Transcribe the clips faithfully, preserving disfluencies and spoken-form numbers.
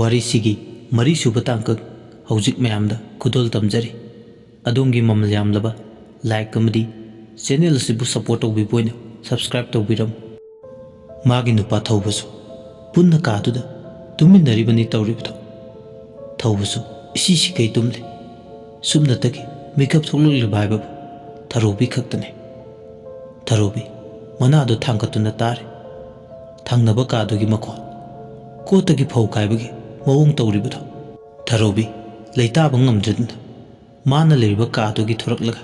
ꯋꯥꯔꯤꯁꯤꯒꯤ ꯃꯔꯤꯁꯨꯕ ꯇꯥꯡꯀꯛ ꯍꯧꯖꯤꯛ ꯃꯌꯥꯝꯗ ꯈꯨꯗꯣꯜ ꯇꯝꯖꯔꯤ꯫ ꯑꯗꯣꯝꯒꯤ ꯃꯃꯜ ꯌꯥꯝꯂꯕ like ꯑꯃꯗꯤ channel ꯑꯁꯤꯕꯨ support ꯇꯧꯕꯤꯕ ꯑꯣꯏꯅ subscribe ꯇꯧꯕꯤꯔꯝꯃꯨ꯫ ꯃꯥꯒꯤ ꯅꯨꯄꯥ ꯊꯧꯕꯁꯨ ꯄꯨꯟꯅ ꯀꯥꯗꯨꯗ ꯇꯨꯝꯃꯤꯟꯅꯔꯤꯕꯅꯤ ꯇꯧꯔꯤꯕꯗꯣ꯫ ꯊꯧꯕꯁꯨ ꯏꯁꯤ ꯁꯤꯈꯩ ꯇꯨꯝꯂꯤ꯫ ꯁꯨꯞꯅꯇꯒꯤ ꯃꯤꯀꯞ ꯊꯣꯛꯂꯛꯂꯤꯕ ꯍꯥꯏꯕꯕꯨ ꯊꯔꯣꯕꯤ ꯈꯛꯇꯅꯤ꯫ ꯊꯔꯣꯕꯤ ꯃꯅꯥꯗꯨ ꯊꯥꯡꯒꯠꯇꯨꯅ ꯇꯥꯔꯤ꯫ ꯊꯪꯅꯕ ꯀꯥꯗꯨꯒꯤ ꯃꯈꯣꯟ, ꯀꯣꯠꯇꯒꯤ ꯐꯧ ꯀꯥꯏꯕꯒꯤ ꯃꯑꯣꯡ ꯇꯧꯔꯤꯕꯗꯣ꯫ ꯊꯔꯣꯕꯤ ꯂꯩꯇꯥꯕ ꯉꯝꯗ꯭ꯔꯗꯨꯅ ꯃꯥꯅ ꯂꯩꯔꯤꯕ ꯀꯥꯗꯨꯒꯤ ꯊꯣꯔꯛꯂꯒ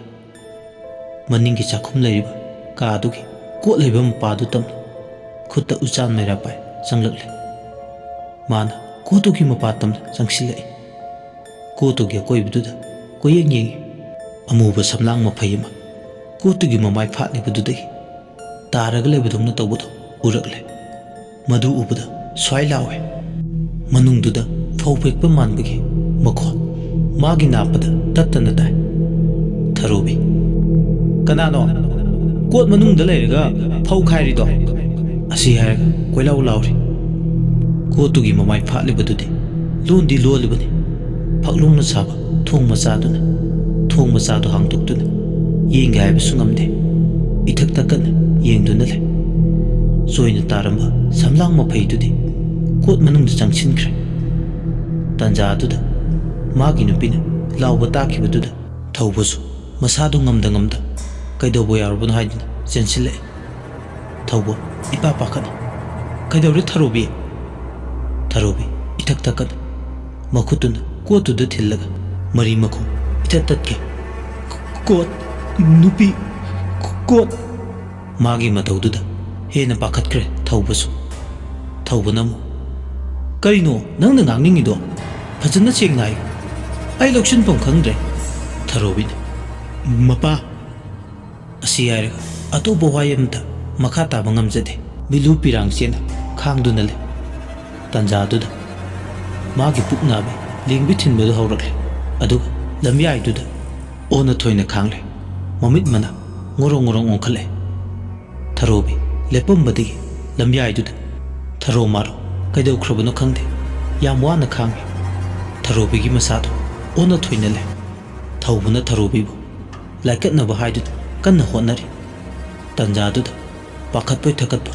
ꯃꯅꯤꯡꯒꯤ ꯆꯥꯛꯈꯨꯝ ꯂꯩꯔꯤꯕ ꯀꯥꯗꯨꯒꯤ ꯀꯣꯠ ꯂꯩꯕ ꯃꯄꯥꯗꯨ ꯇꯝꯅ ꯈꯨꯠꯇ ꯎꯆꯥꯟ ꯃꯩꯔꯥ ꯄꯥꯏ ꯆꯪꯂꯛꯂꯦ꯫ ꯃꯥꯅ ꯀꯣꯠꯇꯨꯒꯤ ꯃꯄꯥ ꯇꯝꯅ ꯆꯪꯁꯤꯜꯂꯛꯏ꯫ ꯀꯣꯠꯇꯨꯒꯤ ꯑꯀꯣꯏꯕꯗꯨꯗ ꯀꯣꯏꯌꯦꯡ ꯌꯦꯡꯉꯤ꯫ ꯑꯃꯨꯕ ꯁꯝꯂꯥꯡ ꯃꯐꯩ ꯑꯃ ꯀꯣꯠꯇꯨꯒꯤ ꯃꯃꯥꯏ ꯐꯥꯠꯂꯤꯕꯗꯨꯗꯒꯤ ꯇꯥꯔꯒ ꯂꯩꯕꯗꯧꯅ ꯇꯧꯕꯗꯨ ꯎꯔꯛꯂꯦ꯫ ꯃꯗꯨ ꯎꯕꯗ ꯁ꯭ꯋꯥꯏ ꯂꯥꯎꯋꯦ꯫ ꯃꯅꯨꯡꯗꯨꯗ ꯐꯧ ꯄꯦꯛꯄ ꯃꯥꯟꯕꯒꯤ ꯃꯈꯣꯟ ꯃꯥꯒꯤ ꯅꯥꯞꯄꯗ ꯇꯠꯇꯅ ꯇꯥꯏ꯫ ꯊꯔꯣꯕꯤ, "ꯀꯅꯥꯅꯣ ꯀꯣꯠ ꯃꯅꯨꯡꯗ ꯂꯩꯔꯒ ꯐꯧ ꯈꯥꯏꯔꯤꯗꯣ?" ꯑꯁꯤ ꯍꯥꯏꯔꯒ ꯀꯣꯏꯂꯥꯎ ꯂꯥꯎꯔꯤ꯫ ꯀꯣꯠꯇꯨꯒꯤ ꯃꯃꯥꯏ ꯐꯥꯠꯂꯤꯕꯗꯨꯗꯤ ꯂꯣꯟꯗꯤ ꯂꯣꯜꯂꯤꯕꯅꯤ꯫ ꯐꯛꯂꯣꯡꯅ ꯁꯥꯕ ꯊꯣꯡ ꯃꯆꯥꯗꯨꯅ ꯊꯣꯡ ꯃꯆꯥꯗꯨ ꯍꯥꯡꯗꯣꯛꯇꯨꯅ ꯌꯦꯡꯒꯦ ꯍꯥꯏꯕꯁꯨ ꯉꯝꯗꯦ꯫ ꯏꯊꯛꯇ ꯀꯟꯅ ꯌꯦꯡꯗꯨꯅ ꯂꯩ꯫ ꯆꯣꯏꯅ ꯇꯥꯔꯝꯕ ꯁꯝꯂꯥꯡ ꯃꯐꯩꯗꯨꯗꯤ ꯀꯣꯠ ꯃꯅꯨꯡꯗ ꯆꯪꯁꯤꯟꯈ꯭ꯔꯦ꯫ ꯇꯥꯟꯖꯥꯗꯨꯗ ꯃꯥꯒꯤ ꯅꯨꯄꯤꯅ ꯂꯥꯎꯕ ꯇꯥꯈꯤꯕꯗꯨꯗ ꯊꯧꯕꯁꯨ ꯃꯁꯥꯗꯨ ꯉꯝꯗ ꯉꯝꯗ ꯀꯩꯗꯧꯕ ꯌꯥꯎꯔꯕꯅꯣ ꯍꯥꯏꯗꯨꯅ ꯆꯦꯟꯁꯤꯜꯂꯛꯏ꯫ ꯊꯧꯕ ꯏꯄꯥ ꯄꯥꯈꯠꯅ, "ꯀꯩꯗꯧꯔꯦ ꯊꯔꯣꯕꯤ?" ꯊꯔꯣꯕꯤ ꯏꯊꯛ ꯊꯛꯀꯠꯅ ꯃꯈꯨꯠꯇꯨꯅ ꯀꯣꯠꯇꯨꯗ ꯊꯤꯜꯂꯒ ꯃꯔꯤ ꯃꯈꯣꯡ ꯏꯇꯠ ꯇꯠꯈꯤ꯫ "ꯀꯣꯠ, ꯅꯨꯄꯤ, ꯀꯣꯠ!" ꯃꯥꯒꯤ ꯃꯇꯧꯗꯨꯗ ꯍꯦꯟꯅ ꯄꯥꯈꯠꯈ꯭ꯔꯦ ꯊꯧꯕꯁꯨ꯫ ꯊꯧꯕꯅ ꯑꯃꯨꯛ, "ꯀꯔꯤꯅꯣ ꯅꯪꯅ ꯉꯥꯡꯅꯤꯡꯉꯤꯗꯣ? ꯐꯖꯅ ꯁꯦꯡꯅ ꯍꯥꯏꯌꯨ꯫ ꯑꯩ ꯂꯧꯁꯤꯟꯐꯝ ꯈꯪꯗ꯭ꯔꯦ꯫" ꯊꯔꯣꯕꯤꯅ, "ꯃꯄꯥ, ꯑꯁꯤ ꯍꯥꯏꯔꯒ ꯑꯇꯣꯞꯄ ꯋꯥꯍꯩ ꯑꯃꯇ ꯃꯈꯥ ꯇꯥꯕ ꯉꯝꯖꯗꯦ꯫ ꯃꯤꯂꯨ ꯄꯤꯔꯥꯡ ꯆꯦꯅ ꯈꯥꯡꯗꯨꯅ ꯂꯩ꯫ ꯇꯟꯖꯥꯗꯨꯗ ꯃꯥꯒꯤ ꯄꯨꯛ ꯅꯥꯕꯤ ꯂꯦꯡꯕꯤ ꯊꯤꯟꯕꯗꯨ ꯍꯧꯔꯛꯂꯦ꯫ ꯑꯗꯨꯒ ꯂꯝꯌꯥꯏꯗꯨꯗ ꯑꯣꯟꯅ ꯊꯣꯏꯅ ꯈꯥꯡꯂꯦ꯫ ꯃꯃꯤꯠ ꯃꯅꯥ ꯉꯣꯔꯣꯡ ꯉꯣꯔꯣꯡ ꯑꯣꯟꯈꯠꯂꯦ꯫ ꯊꯔꯣꯕꯤ ꯂꯦꯞꯄꯝꯕꯗꯒꯤ ꯂꯝꯌꯥꯏꯗꯨꯗ ꯊꯔꯣ ꯃꯥꯔꯣ ꯀꯩꯗꯧꯈ꯭ꯔꯕꯅꯣ ꯈꯪꯗꯦ, ꯌꯥꯝ ꯋꯥꯅ ꯈꯥꯡꯉꯤ꯫ ꯊꯔꯣꯕꯤꯒꯤ ꯃꯁꯥꯗꯣ ꯑꯣꯟꯅ ꯊꯣꯏꯅ ꯂꯩ꯫ ꯊꯧꯕꯅ ꯊꯔꯣꯕꯤꯕꯨ ꯂꯥꯏꯀꯠꯅꯕ ꯍꯥꯏꯗꯨꯅ ꯀꯟꯅ ꯍꯣꯠꯅꯔꯤ꯫ ꯇꯟꯖꯥꯗꯨꯗ ꯄꯥꯈꯠꯄꯣꯏ ꯊꯀꯠꯄ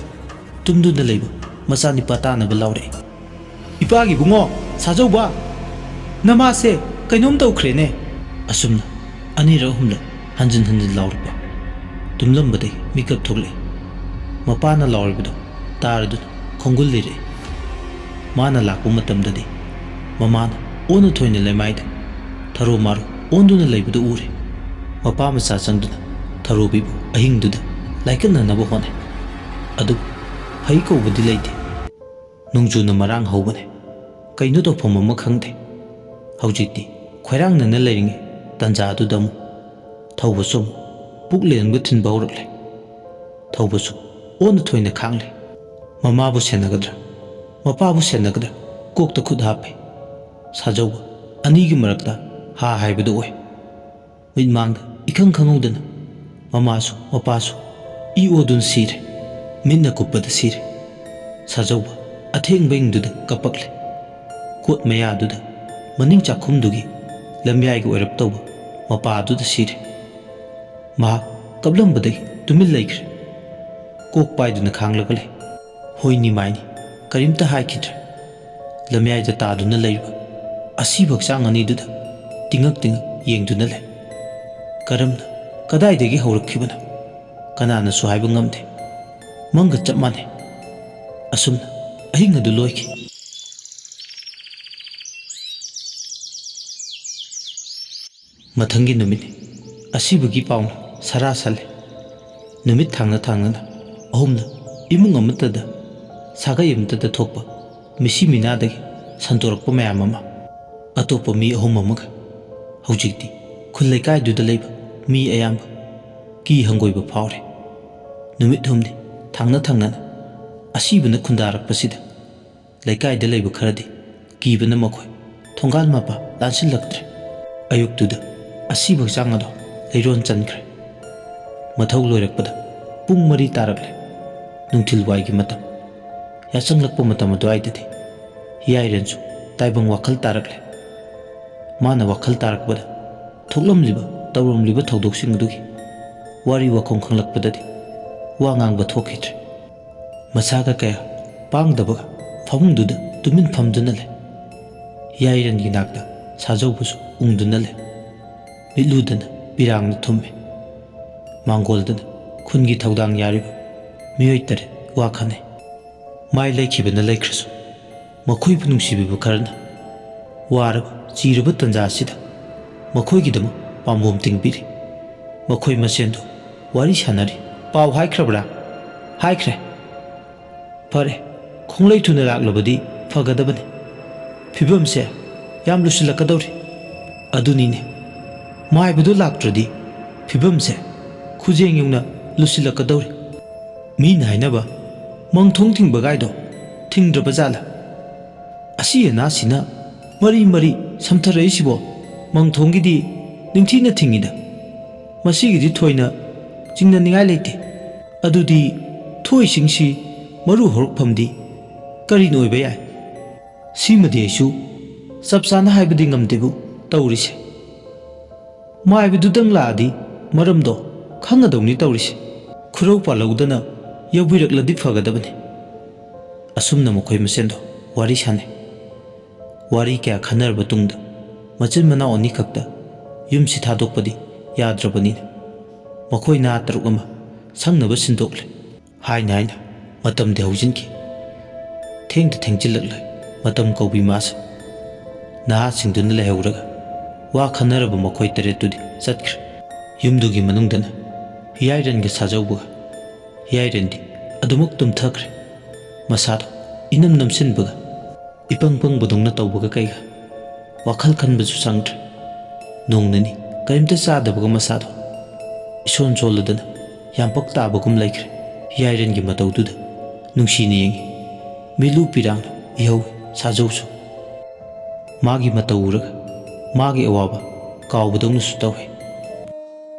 ꯇꯨꯝꯗꯨꯅ ꯂꯩꯕ ꯃꯆꯥꯅꯤꯄꯥ ꯇꯥꯅꯕ ꯂꯥꯎꯔꯛꯏ꯫ "ꯏꯄꯥꯒꯤ ꯏꯕꯨꯡꯉꯣ, ꯁꯥꯖꯧꯕ, ꯅꯃꯥꯁꯦ ꯀꯩꯅꯣꯝ ꯇꯧꯈ꯭ꯔꯦꯅꯦ!" ꯑꯁꯨꯝꯅ ꯑꯅꯤꯔꯛ ꯑꯍꯨꯝꯂꯛ ꯍꯟꯖꯤꯟ ꯍꯟꯖꯤꯟ ꯂꯥꯎꯔꯛꯄ꯫ ꯇꯨꯝꯂꯝꯕꯗꯒꯤ ꯃꯤꯀꯞ ꯊꯣꯛꯂꯛꯏ꯫ ꯃꯄꯥꯅ ꯂꯥꯎꯔꯤꯕꯗꯨ ꯇꯥꯔꯗꯨꯅ ꯈꯣꯡꯒꯨꯜ ꯂꯤꯔꯛꯏ꯫ ꯃꯥꯅ ꯂꯥꯛꯄ ꯃꯇꯝꯗꯗꯤ ꯃꯃꯥꯅ ꯑꯣꯟꯅ ꯊꯣꯏꯅ ꯂꯩꯃꯥꯏꯗ ꯊꯔꯣ ꯃꯥꯔꯣ ꯑꯣꯟꯗꯨꯅ ꯂꯩꯕꯗꯨ ꯎꯔꯦ꯫ ꯃꯄꯥ ꯃꯆꯥ ꯆꯪꯗꯨꯅ ꯊꯔꯣꯕꯤꯕꯨ ꯑꯍꯤꯡꯗꯨꯗ ꯂꯥꯏꯀꯠꯅꯅꯕ ꯍꯣꯠꯅꯩ꯫ ꯑꯗꯨꯕꯨ ꯐꯩ ꯀꯧꯕꯗꯤ ꯂꯩꯇꯦ꯫ ꯅꯣꯡꯖꯨꯅ ꯃꯔꯥꯡ ꯍꯧꯕꯅꯦ꯫ ꯀꯩꯅꯣ ꯇꯧꯐꯝ ꯑꯃ ꯈꯪꯗꯦ꯫ ꯍꯧꯖꯤꯛꯇꯤ ꯈꯣꯏꯔꯥꯡꯅꯅ ꯂꯩꯔꯤꯉꯩ ꯇꯟꯖꯥꯗꯨꯗ ꯑꯃꯨꯛ ꯊꯧꯕꯁꯨ ꯑꯃꯨꯛ ꯄꯨꯛ ꯂꯦꯟꯕ ꯊꯤꯟꯕ ꯍꯧꯔꯛꯂꯦ꯫ ꯊꯧꯕꯁꯨ ꯑꯣꯟꯅ ꯊꯣꯏꯅ ꯈꯥꯡꯂꯦ꯫ ꯃꯃꯥꯕꯨ ꯁꯦꯟꯅꯒꯗ꯭ꯔꯥ, ꯃꯄꯥꯕꯨ ꯁꯦꯟꯅꯒꯗ꯭ꯔꯥ, ꯀꯣꯛꯇ ꯈꯨꯠ ꯍꯥꯞꯄꯦ꯫ ꯁꯥꯖꯧꯕ ꯑꯅꯤꯒꯤ ꯃꯔꯛꯇ ꯍꯥ ꯍꯥꯏꯕꯗꯨ ꯑꯣꯏ꯫ ꯃꯤꯠꯃꯥꯡꯗ ꯏꯈꯪ ꯈꯪꯍꯧꯗꯅ ꯃꯃꯥꯁꯨ ꯃꯄꯥꯁꯨ ꯏ ꯑꯣꯗꯨꯅ ꯁꯤꯔꯦ꯫ ꯃꯤꯠꯅ ꯀꯨꯞꯄꯗ ꯁꯤꯔꯦ꯫ ꯁꯥꯖꯧꯕ ꯑꯊꯦꯡꯕ ꯏꯪꯗꯨꯗ ꯀꯞꯄꯛꯂꯦ꯫ ꯀꯣꯠ ꯃꯌꯥꯗꯨꯗ ꯃꯅꯤꯡ ꯆꯥꯛꯈꯨꯝꯗꯨꯒꯤ ꯂꯝꯌꯥꯏꯒꯤ ꯑꯣꯏꯔꯞ ꯇꯧꯕ ꯃꯄꯥꯗꯨꯗ ꯁꯤꯔꯦ꯫ ꯃꯍꯥꯛ ꯀꯞꯂꯝꯕꯗꯒꯤ ꯇꯨꯃꯤꯟ ꯂꯩꯈ꯭ꯔꯦ꯫ ꯀꯣꯛ ꯄꯥꯏꯗꯨꯅ ꯈꯥꯡꯂꯒ ꯂꯩ꯫ ꯍꯣꯏꯅꯤ ꯃꯥꯏꯅꯤ, ꯀꯔꯤꯝꯇ ꯍꯥꯏꯈꯤꯗ꯭ꯔꯦ꯫ ꯂꯝꯌꯥꯏꯗ ꯇꯥꯗꯨꯅ ꯂꯩꯔꯤꯕ ꯑꯁꯤꯕ ꯍꯛꯆꯥꯡ ꯑꯅꯤꯗꯨꯗ ꯇꯤꯡꯉꯛ ꯇꯤꯡꯉꯛ ꯌꯦꯡꯗꯨꯅ ꯂꯩ꯫ ꯀꯔꯝꯅ, ꯀꯗꯥꯏꯗꯒꯤ ꯍꯧꯔꯛꯈꯤꯕꯅꯣ? ꯀꯅꯥꯅꯁꯨ ꯍꯥꯏꯕ ꯉꯝꯗꯦ꯫ ꯃꯪꯒ ꯆꯞ ꯃꯥꯟꯅꯩ꯫ ꯑꯁꯨꯝꯅ ꯑꯍꯤꯡ ꯑꯗꯨ ꯂꯣꯏꯈꯤ꯫ ꯃꯊꯪꯒꯤ ꯅꯨꯃꯤꯠꯅꯤ꯫ ꯑꯁꯤꯕꯒꯤ ꯄꯥꯎꯅ ꯁꯔꯥ ꯁꯜꯂꯦ꯫ ꯅꯨꯃꯤꯠ ꯊꯥꯡꯅ ꯊꯥꯡꯅꯅ ꯑꯍꯨꯝꯅ ꯏꯃꯨꯡ ꯑꯃꯠꯇꯗ, ꯁꯥꯒꯩ ꯑꯃꯠꯇꯗ ꯊꯣꯛꯄ ꯃꯤꯁꯤ ꯃꯤꯅꯥꯗꯒꯤ ꯁꯟꯗꯣꯔꯛꯄ ꯃꯌꯥꯝ ꯑꯃ, ꯑꯇꯣꯞꯄ ꯃꯤ ꯑꯍꯨꯝ ꯑꯃꯒ, ꯍꯧꯖꯤꯛꯇꯤ ꯈꯨꯜ ꯂꯩꯀꯥꯏꯗꯨꯗ ꯂꯩꯕ ꯃꯤ ꯑꯌꯥꯝꯕ ꯀꯤ ꯍꯪꯒꯣꯏꯕ ꯐꯥꯎꯔꯦ꯫ ꯅꯨꯃꯤꯠ ꯍꯨꯝꯅꯤ ꯊꯪꯅ ꯊꯪꯅꯅ ꯑꯁꯤꯕꯅ ꯈꯨꯟꯗꯥꯔꯛꯄꯁꯤꯗ ꯂꯩꯀꯥꯏꯗ ꯂꯩꯕ ꯈꯔꯗꯤ ꯀꯤꯕꯅ ꯃꯈꯣꯏ ꯊꯣꯡꯒꯥꯜ ꯃꯄꯥ ꯂꯥꯟꯁꯤꯜꯂꯛꯇ꯭ꯔꯦ꯫ ꯑꯌꯨꯛꯇꯨꯗ ꯑꯁꯤꯕ ꯍꯛꯆꯥꯡ ꯑꯗꯣ ꯂꯩꯔꯣꯟ ꯆꯟꯈ꯭ꯔꯦ꯫ ꯃꯊꯧ ꯂꯣꯏꯔꯛꯄꯗ ꯄꯨꯡ ꯃꯔꯤ ꯇꯥꯔꯛꯂꯦ꯫ ꯅꯨꯡꯊꯤꯜ ꯋꯥꯏꯒꯤ ꯃꯇꯝ꯫ ꯌꯥꯆꯪꯂꯛꯄ ꯃꯇꯝ ꯑꯗꯨꯋꯥꯏꯗꯗꯤ ꯍꯤꯌꯥꯏꯔꯦꯟꯁꯨ ꯇꯥꯏꯕꯪ ꯋꯥꯈꯜ ꯇꯥꯔꯛꯂꯦ꯫ ꯃꯥꯅ ꯋꯥꯈꯜ ꯇꯥꯔꯛꯄꯗ ꯊꯣꯛꯂꯝꯂꯤꯕ ꯇꯧꯔꯝꯂꯤꯕ ꯊꯧꯗꯣꯛꯁꯤꯡ ꯑꯗꯨꯒꯤ ꯋꯥꯔꯤ ꯋꯥꯈꯣꯡ ꯈꯪꯂꯛꯄꯗꯗꯤ ꯋꯥ ꯉꯥꯡꯕ ꯊꯣꯛꯈꯤꯗ꯭ꯔꯦ꯫ ꯃꯁꯥꯒ ꯀꯌꯥ ꯄꯥꯡꯗꯕꯒ ꯐꯃꯨꯡꯗꯨꯗ ꯇꯨꯃꯤꯟ ꯐꯝꯗꯨꯅ ꯂꯩ꯫ ꯍꯤꯌꯥꯏꯔꯦꯟꯒꯤ ꯅꯥꯛꯇ ꯁꯥꯖꯧꯕꯁꯨ ꯎꯪꯗꯨꯅ ꯂꯩ꯫ ꯃꯤꯠꯂꯨꯗꯅ ꯄꯤꯔꯥꯡꯅ ꯊꯨꯝꯃꯤ꯫ ꯃꯥꯡꯒꯣꯜꯗꯅ ꯈꯨꯟꯒꯤ ꯊꯧꯗꯥꯡ ꯌꯥꯔꯤꯕ ꯃꯤꯑꯣꯏ ꯇꯔꯦꯠ ꯋꯥ ꯈꯟꯅꯩ꯫ ꯃꯥꯏ ꯂꯩꯈꯤꯕꯅ ꯂꯩꯈ꯭ꯔꯁꯨ, ꯃꯈꯣꯏꯕꯨ ꯅꯨꯡꯁꯤꯕꯤꯕ ꯈꯔꯅ ꯋꯥꯔꯕ ꯆꯤꯔꯕ ꯇꯟꯖꯥ ꯑꯁꯤꯗ ꯃꯈꯣꯏꯒꯤꯗꯃꯛ ꯄꯥꯝꯕꯣꯝ ꯇꯤꯡꯕꯤꯔꯤ꯫ ꯃꯈꯣꯏ ꯃꯁꯦꯟꯗꯨ ꯋꯥꯔꯤ ꯁꯥꯟꯅꯔꯤ꯫ "ꯄꯥꯎ ꯍꯥꯏꯈ꯭ꯔꯕ꯭ꯔꯥ?" "ꯍꯥꯏꯈ꯭ꯔꯦ꯫" "ꯐꯔꯦ, ꯈꯣꯡꯂꯩ ꯊꯨꯅ ꯂꯥꯛꯂꯕꯗꯤ ꯐꯒꯗꯕꯅꯤ꯫ ꯐꯤꯕꯝꯁꯦ ꯌꯥꯝ ꯂꯨꯁꯤꯜꯂꯛꯀꯗꯧꯔꯤ꯫" "ꯑꯗꯨꯅꯤꯅꯦ, ꯃꯥꯏꯕꯗꯨ ꯂꯥꯛꯇ꯭ꯔꯗꯤ ꯐꯤꯕꯝꯁꯦ ꯈꯨꯖꯦꯡ ꯌꯧꯅ ꯂꯨꯁꯤꯜꯂꯛꯀꯗꯧꯔꯤ꯫ ꯃꯤꯅ ꯍꯥꯏꯅꯕ ꯃꯪꯊꯣꯡ ꯊꯤꯡꯕꯒꯥꯏꯗꯣ ꯊꯤꯡꯗ꯭ꯔꯕ ꯖꯥꯠꯂ? ꯑꯁꯤ ꯑꯅꯥꯁꯤꯅ ꯃꯔꯤ ꯃꯔꯤ ꯁꯝꯊꯔꯛꯏꯁꯤꯕꯣ? ꯃꯪꯊꯣꯡꯒꯤꯗꯤ ꯅꯤꯡꯊꯤꯅ ꯊꯤꯡꯉꯤꯗ꯫ ꯃꯁꯤꯒꯤꯗꯤ ꯊꯣꯏꯅ ꯆꯤꯡꯅꯅꯤꯡꯉꯥꯏ ꯂꯩꯇꯦ꯫ ꯑꯗꯨꯗꯤ ꯊꯣꯛꯏꯁꯤꯡꯁꯤ ꯃꯔꯨ ꯍꯧꯔꯛꯐꯝꯗꯤ ꯀꯔꯤꯅ ꯑꯣꯏꯕ ꯌꯥꯏ? ꯁꯤꯃꯗꯤ ꯑꯩꯁꯨ ꯆꯞ ꯆꯥꯅ ꯍꯥꯏꯕꯗꯤ ꯉꯝꯗꯦꯕꯨ ꯇꯧꯔꯤꯁꯦ꯫ ꯃꯥꯏꯕꯗꯨꯗꯪ ꯂꯥꯛꯑꯗꯤ ꯃꯔꯝꯗꯣ ꯈꯪꯒꯗꯧꯅꯤ ꯇꯧꯔꯤꯁꯦ꯫ ꯈꯨꯔꯧ ꯄꯥꯜꯍꯧꯗꯅ ꯌꯧꯕꯤꯔꯛꯂꯗꯤ ꯐꯒꯗꯕꯅꯤ꯫" ꯑꯁꯨꯝꯅ ꯃꯈꯣꯏ ꯃꯁꯦꯟꯗꯣ ꯋꯥꯔꯤ ꯁꯥꯟꯅꯩ꯫ ꯋꯥꯔꯤ ꯀꯌꯥ ꯈꯟꯅꯔꯕ ꯇꯨꯡꯗ ꯃꯆꯤꯟ ꯃꯅꯥꯎ ꯑꯅꯤꯈꯛꯇ ꯌꯨꯝꯁꯤ ꯊꯥꯗꯣꯛꯄꯗꯤ ꯌꯥꯗ꯭ꯔꯕꯅꯤꯅ ꯃꯈꯣꯏ ꯅꯍꯥ ꯇꯔꯨꯛ ꯑꯃ ꯁꯪꯅꯕ ꯁꯤꯟꯗꯣꯛꯂꯦ꯫ ꯍꯥꯏꯅ ꯍꯥꯏꯅ ꯃꯇꯝꯗꯤ ꯍꯧꯖꯤꯟꯈꯤ꯫ ꯊꯦꯡꯗ ꯊꯦꯡꯖꯤꯜꯂꯛꯂꯦ꯫ ꯃꯇꯝ ꯀꯧꯕꯤ ꯃꯥꯁꯦ ꯅꯍꯥꯁꯤꯡꯗꯨꯅ ꯂꯩꯍꯧꯔꯒ ꯋꯥ ꯈꯟꯅꯔꯕ ꯃꯈꯣꯏ ꯇꯔꯦꯠꯇꯨꯗꯤ ꯆꯠꯈ꯭ꯔꯦ꯫ ꯌꯨꯝꯗꯨꯒꯤ ꯃꯅꯨꯡꯗꯅ ꯍꯤꯌꯥꯏꯔꯦꯟꯒ ꯁꯥꯖꯧꯕꯒ꯫ ꯍꯤꯌꯥꯏꯔꯦꯟꯗꯤ ꯑꯗꯨꯃꯛ ꯇꯨꯝꯊꯈ꯭ꯔꯦ꯫ ꯃꯁꯥꯗꯣ ꯏꯅꯝ ꯅꯝꯁꯤꯟꯕꯒ, ꯏꯄꯪ ꯄꯪꯕꯗꯧꯅ ꯇꯧꯕꯒ ꯀꯩꯒ ꯋꯥꯈꯜ ꯈꯟꯕꯁꯨ ꯁꯪꯗ꯭ꯔꯦ꯫ ꯅꯣꯡ ꯅꯤꯅꯤ ꯀꯔꯤꯝꯇ ꯆꯥꯗꯕꯒ ꯃꯁꯥꯗꯣ ꯏꯁꯣꯟ ꯁꯣꯜꯂꯗꯅ ꯌꯥꯝ ꯄꯛ ꯇꯥꯕꯒꯨꯝ ꯂꯩꯈ꯭ꯔꯦ꯫ ꯍꯤꯌꯥꯏꯔꯦꯟꯒꯤ ꯃꯇꯧꯗꯨꯗ ꯅꯨꯡꯁꯤꯅ ꯌꯦꯡꯉꯤ꯫ ꯃꯤꯠꯂꯨ ꯄꯤꯔꯥꯡꯅ ꯏꯍꯧ ꯁꯥꯖꯧꯁꯨ꯫ ꯃꯥꯒꯤ ꯃꯇꯧ ꯎꯔꯒ ꯃꯥꯒꯤ ꯑꯋꯥꯕ ꯀꯥꯎꯕꯗꯧꯅꯁꯨ ꯇꯧꯏ꯫